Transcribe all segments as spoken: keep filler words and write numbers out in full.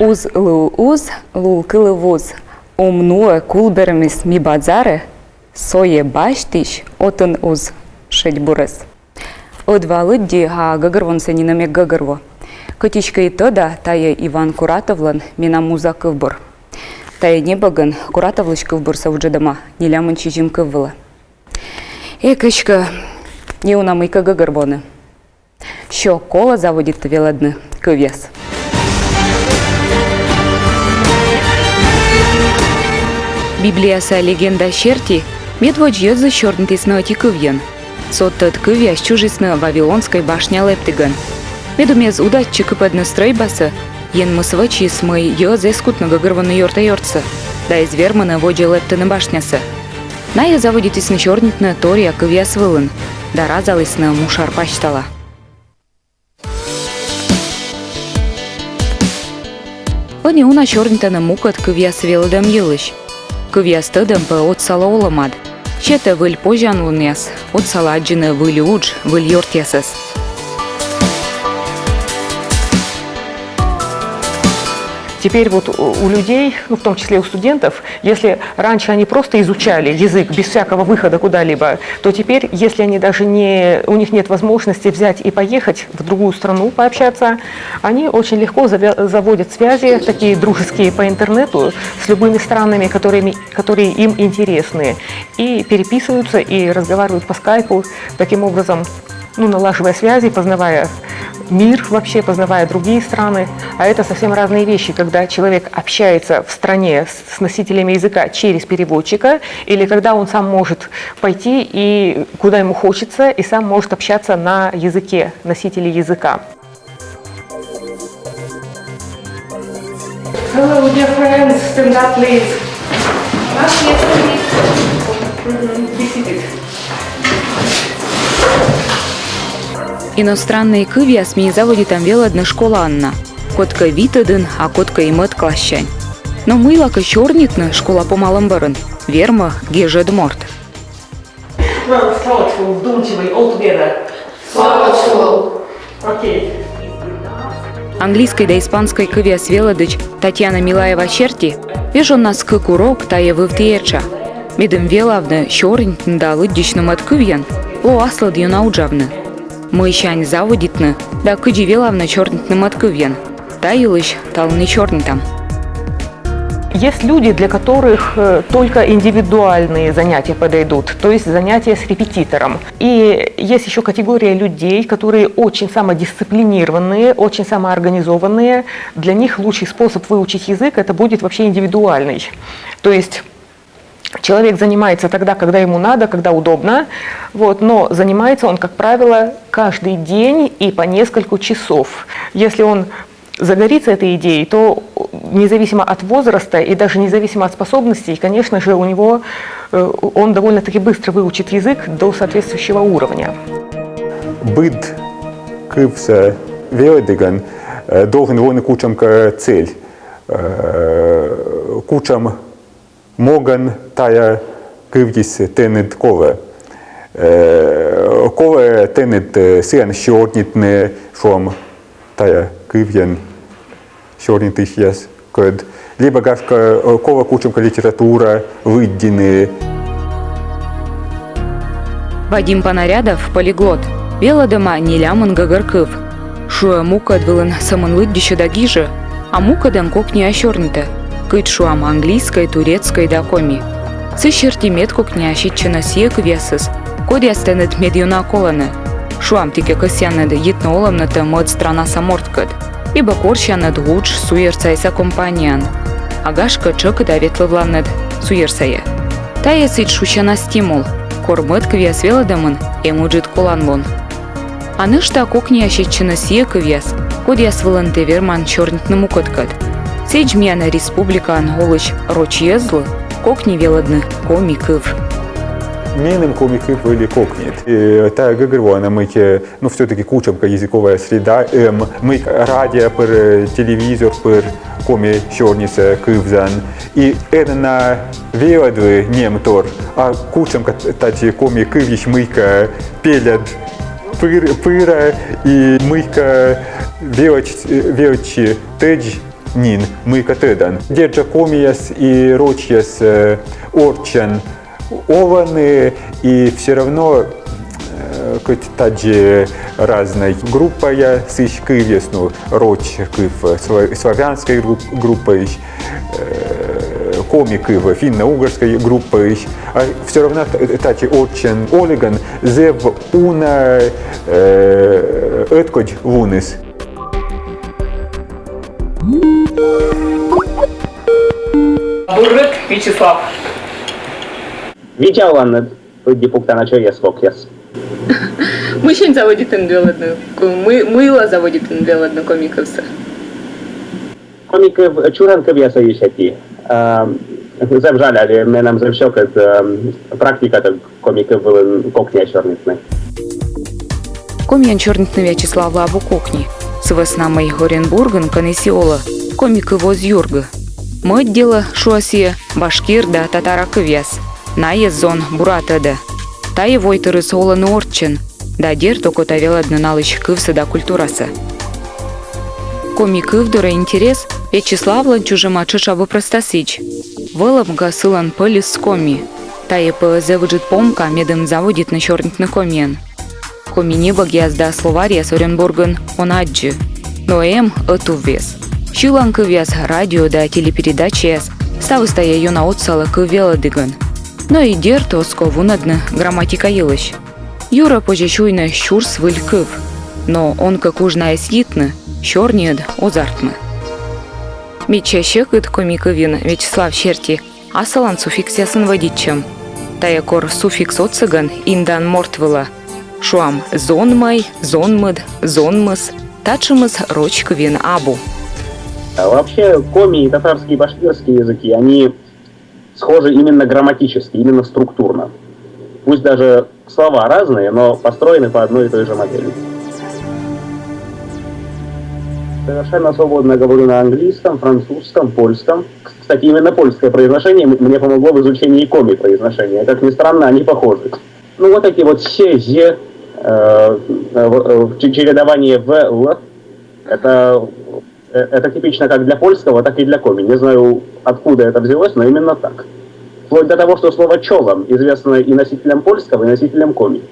Уз лу уз, лул кылы вуз. Ум нуэ кулбермис ми базарэ, сое басьтӥсь отын уз шедь бурес. Ӧд вал лыдди, а гӧгӧрвонсэ нинэм эг гӧгӧрво. Кӧть эськӧ и тӧда, тае Иван Куратовлэн «Менам муза» кывбур. Тае небӧгын Куратовлэсь кывбурсэ уджӧдӧма нелямын сизьым кыв вылэ. Эх, эськӧ неуна мыйкӧ гӧгӧрвоны. Сё колэ заводиты велӧдны кывъяс. Библияса легенда серти, медводз йӧзыс сёрнитісны ӧти кывйын. Со тӧд кывъяс чужисны Вавилонскӧй башня лэптігын. Медумез удайтчы кыпӧдны стрӧйбасэ, Енмыс вӧчис, мый йӧз эз кутны гӧгӧрвоны ёрта-ёртсэ да эз вермыны водзӧ лэптыны башнясэ. Найӧ заводитісны сёрнитны торъя кывъяс вылын да разалісны мушар пасьтала. Ӧні уна сёрнитаны мукӧд кывъяс велӧдӧм йылысь. Кывъяс тӧдӧм пӧ отсалэ олӧмад, сетэ выль позянлунъяс, отсалэ адӟыны выль удж, выль ёртъясэс. Теперь вот у у людей, ну, в том числе у студентов, если раньше они просто изучали язык без всякого выхода куда-либо, то теперь, если они даже не, у них нет возможности взять и поехать в другую страну пообщаться, они очень легко завя- заводят связи, такие дружеские по интернету, с любыми странами, которыми, которые им интересны, и переписываются, и разговаривают по скайпу, таким образом, ну, налаживая связи, познавая мир вообще, познавая другие страны. А это совсем разные вещи, когда человек общается в стране с, с носителями языка через переводчика, или когда он сам может пойти и куда ему хочется, и сам может общаться на языке носителей языка. Hello, dear friends, stand up, please. Be seated. Иностраннӧй кывъяс ми заводитам велӧдны школаын на. Кодкӧ витӧдын, а кодкӧ и мӧд классянь. Но мыйлакӧ сёрнитны школа помалӧм бӧрын вермӧ гежӧд морт. Well, thought, вдумчивый, all together. Thought. Окей. Английскӧй да испанскӧй кывъяс велӧдысь Татьяна Милаева серти, вежоннас кык урок тае вывті этша. Медым велавны сёрнитны да лыддьысьны мӧд кывйӧн, лоӧ аслыд ёна уджавны. Мыйсянь заводитны да кыдзи велавны сёрнитны мӧд кывйӧн, та йылысь талун и сёрнитам. Есть люди, для которых э, только индивидуальные занятия подойдут, то есть занятия с репетитором. И есть еще категория людей, которые очень самодисциплинированные, очень самоорганизованные. Для них лучший способ выучить язык — это будет вообще индивидуальный. То есть человек занимается тогда, когда ему надо, когда удобно, вот, но занимается он, как правило, каждый день и по несколько часов. Если он загорится этой идеей, то независимо от возраста и даже независимо от способностей, конечно же, у него э, он довольно-таки быстро выучит язык до соответствующего уровня. Быд кывсэ велӧдігӧн э, должен луыны кутшӧмкӧ цель. Э, кутшӧм могӧн тая кывйыс тэныд колӧ. Э, колӧ тэныд э, сыан сёрнитны, шуам, тая кывйӧн сёрнитысьяскӧд. Либӧ, гашкӧ, э, колӧ кутшӧмкӧ литература лыддьыны. Вадим Понарядов, полиглот, велӧдӧма нелямын гӧгӧр кыв. Шуэ, мукӧд вылын сӧмын лыддьысьӧ да гижӧ, а мукӧдӧн кокниа сёрнитӧ, кыдз, шуам, английскӧй, турецкӧй да коми. Сы серти медкокниа сетчӧны сійӧ кывъясыс, кодъяс тэныд медъёна колӧны. Шуам, ті кӧ кӧсъянныд йитны олӧмнытӧ мӧд странаса морткӧд, либӧ корсянныд удж суйӧрсайса компанияын, а гашкӧ, тшӧкыда ветлывланныд суйӧрсайӧ. Тайӧ сідз шусяна стимул, кор мӧд кывъяс велӧдӧмын эм ыджыд коланлун. А нӧшта кокниа сетчӧны сійӧ кывъяс, кодъяс вылын тэ верман сёрнитны мукӧдкӧд. Сідз миян республикаын олысь роч йӧзлы кокни велӧдны коми кыв. Меным коми кыв вӧлі кокнид. Э, тая гӧгӧрвоана, мый, э, ну, всё-таки кутшӧмкӧ языковая среда эм, мый радио пыр, э, телевизор пыр коми сёрнисӧ кывзан. И эн на велӧдлы немтор, а кутшӧмкӧ т-, татчӧ коми кывйысь мыйкӧ пельӧд пыр-, пырӧ, и мыйкӧ велӧдч-, велӧдчытӧдз нин, мыйкӧ тӧдан. Дерт жӧ, комияс и рочьяс, э, орччӧн олӧны, и всё равно, э, кӧть тадзи разнӧй группаясысь кывъяс, ну, роч кыв, э, сла-, славянскӧй груп-, группаысь, э, коми кыв финно-угорскӧй группаысь, а всё равно т-, тадзи орччӧн олігӧн зэв уна, э, ӧткодь луныс. Бур рыт, Вячеслав. Видза оланныд, пыдди пуктана чойяс-вокъяс. Мыйсянь заводитінныд велӧдны, ку-, мый-, мыйла заводитінныд велӧдны коми кывсӧ? Коми кыв чужан кывъясӧ йылысь ӧти. А, зэв жаль, али менам зэв сьӧкыд, э, практикатӧг коми кыв вылын кокниа сёрнитны. Комиӧн сёрнитны Вячеславлы абу кокни. Сы вӧсна мый Оренбургын, кӧні сійӧ олӧ, коми кыв оз юргы. Мӧд делӧ, шуӧ сійӧ, башкир да татара кывъяс. Найӧс зон бура тӧдӧ. Тайӧ войтырыс олӧны орччӧн. Да дерт, окота велӧдны налысь кывсӧ да культурасӧ. Коми кыв дорӧ интерес Вячеславлӧн чужӧма тшӧтш абу прӧста сідз. Вӧлӧмкӧ, сылӧн пӧльыс коми. Тайӧ пӧ зэв ыджыд помка, медым заводитны сёрнитны комиӧн. Коми небӧгъяс да словаръяс Оренбургын он аддзы. Но эм ӧтуввез. Сьылан кывъяс, радио да телепередачаяс — ставыс тайӧ ёна отсалӧ кыв велӧдігӧн. Но и дерт, оз ков вунӧдны грамматика йылысь. Юрӧ позьӧ сюйны сюрс выль кыв. Но он кӧ куж найӧс йитны, сёрниыд оз артмы. Медся сьӧкыд коми кывйын, Вячеслав серти, асалан суффиксъясын вӧдитчӧм. Тайӧ кор суффикс отсӧгӧн индан морт вылӧ. Шуам, зонмӧй, зонмыд, зонмыс. Татшӧмыс роч кывйын абу. А вообще, коми, татарский, башкирский языки, они схожи именно грамматически, именно структурно. Пусть даже слова разные, но построены по одной и той же модели. Совершенно свободно говорю на английском, французском, польском. Кстати, именно польское произношение м-, мне помогло в изучении коми произношения. Как ни странно, они похожи. Ну, вот эти вот се, зе, э, э, в-, э, че-, чередование в, л, это, э, это типично как для польского, так и для коми. Не знаю, откуда это взялось, но именно так. Вплоть до того, что слово «чолӧм» известно и носителям польского, и носителям коми.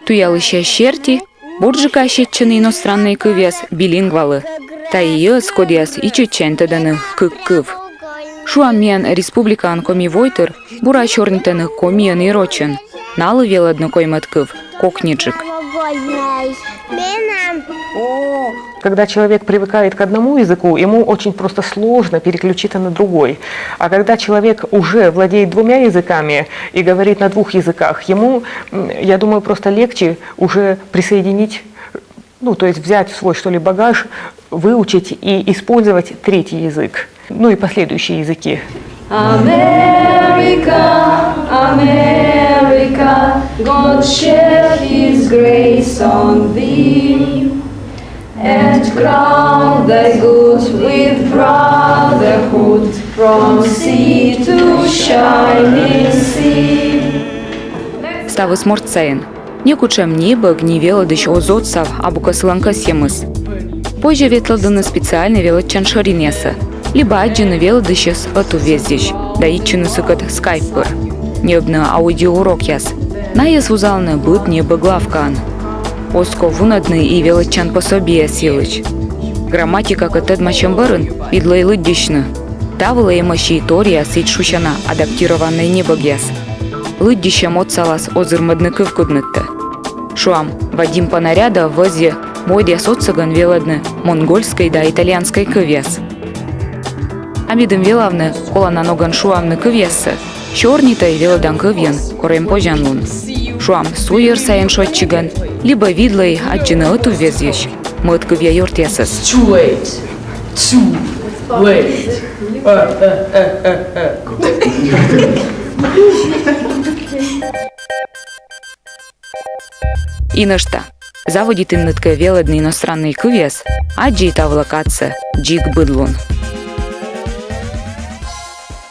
Туялысьяс серти, бурджыка сетчӧны иностраннӧй кывъяс билингвалы. Тайӧ йӧз, кодъяс ичӧтсянь тӧдӧны кык кыв. Шуам, миян республикаын коми войтыр бура сёрнитӧны комиӧн и рочӧн. Налы велӧдны коймӧд кыв кокниджык. О, когда человек привыкает к одному языку, ему очень просто сложно переключиться на другой. А когда человек уже владеет двумя языками и говорит на двух языках, ему, м, я думаю, просто легче уже присоединить, ну, то есть взять в свой, что ли, багаж, выучить и использовать третий язык, ну и последующие языки. Америка, Америка, God shed his grace on thee, and crown thy good with brotherhood from sea to shining sea. Ставыс морт сайын. Некутшӧм небӧг ни велӧдысь оз отсав, абу кӧ сылӧн кӧсйӧмыс. Позьӧ ветлӧдлыны специальнӧй велӧдчан шӧринъясӧ, либӧ аддзыны велӧдысьӧс ӧтуввезйысь да йитчыны сыкӧд скайп пыр, ньӧбны аудиоурокъяс. Найӧс вузалӧны быд небӧг лавкаын. Оз ков вунӧдны и велӧдчан пособиеяс йылысь. Грамматикакӧд тӧдмасьӧм бӧрын видлӧй лыддьысьны. Та вылӧ эмӧсь и торъя сідз шусяна адаптированнӧй небӧгъяс. Лыддьысьӧм отсалас озырмӧдны кывкуднытӧ. Шуам, Вадим Понарядов вӧзйӧ мойдъяс отсӧгӧн велӧдны монгольскӧй да итальянскӧй кывъяс. А медым велавны, колана ногӧн шуавны кывъяссӧ, сёрнитӧй велӧдан кывйӧн, кор эм позянлун. Шуам, суйӧр сайын шойччигӧн, либӧ видлӧй аддзыны ӧтуввезйысь мӧд кывъя ёртъясӧс. Too late. Too late. Э, э, э, э, э. И нӧшта. Заводитінныд кӧ велӧдны иностраннӧй кывъяс, аддзӧй та вылӧ кадсӧ дзик быд лун.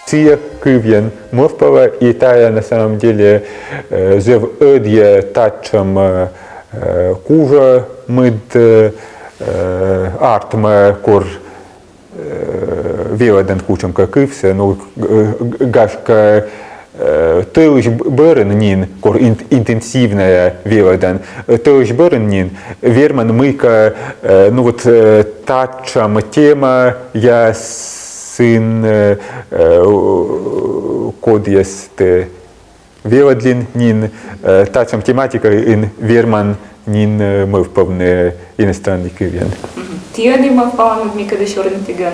Сійӧ кывйӧн мӧвпалӧ, и тайӧ на самом деле, э, зэв ӧдйӧ татшӧм, э, кужӧмыд, э, артмӧ, кор э, велӧдан кутшӧмкӧ кывсӧ, ну, г-, г-, гашкӧ, э, тӧлысь б-, бӧрын нин, кор ин-, интенсивнӧя велӧдан, э, тӧлысь бӧрын нин, верман мыйкӧ, э, ну вот, э, татшӧм темаясын, э, э, кодъяс тэ велӧдлін нин, э, татшӧм тематикаын верман нин, э, мӧвпавны иностраннӧй кывйӧн. Мгм. Ті ӧні мӧвпаланныд мекӧд сёрнитігӧн?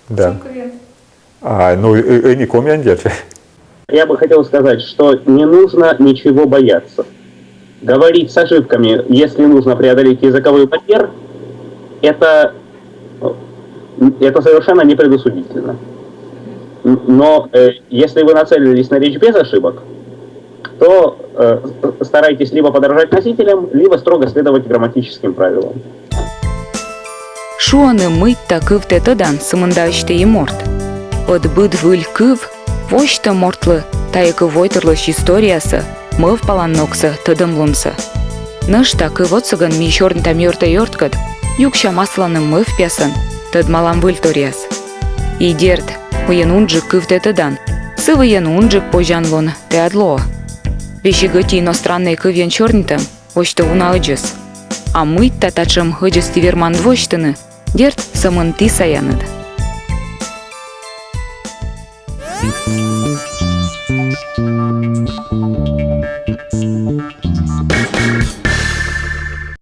Да. Сӧмын кывйӧн? А, ну, э, э, не комиӧн, дерт. Я бы хотел сказать, что не нужно ничего бояться. Говорить с ошибками, если нужно преодолеть языковой барьер, это, это совершенно не предосудительно. Н-, Но, э, если вы нацелились на речь без ошибок, то, э, старайтесь либо подражать носителям, либо строго следовать грамматическим правилам. Шуӧны, мыйта кыв тэ тӧдан, сы мындаысь тэ и морт. Ӧд быд выль кыв восьтӧ мортлы тайӧ кыв войтырлысь историясӧ, мӧвпалан ногсӧ, тӧдӧмлунсӧ. Нӧшта кыв отсӧгӧн ми сёрнитам ёрта-ёрткӧд, юксям асланым мӧвпъясӧн, тӧдмалам выльторъяс. И дерт, мыйӧн унджык кыв тэ тӧдан, сы выйӧн унджык позянлун тэад лоӧ. Весиг ӧти иностраннӧй кывйӧн сёрнитӧм восьтӧ уна ӧдзӧс. А мыйта татшӧм ӧдзӧс ті верманныд восьтыны, дерт, сӧмын ті саяныд.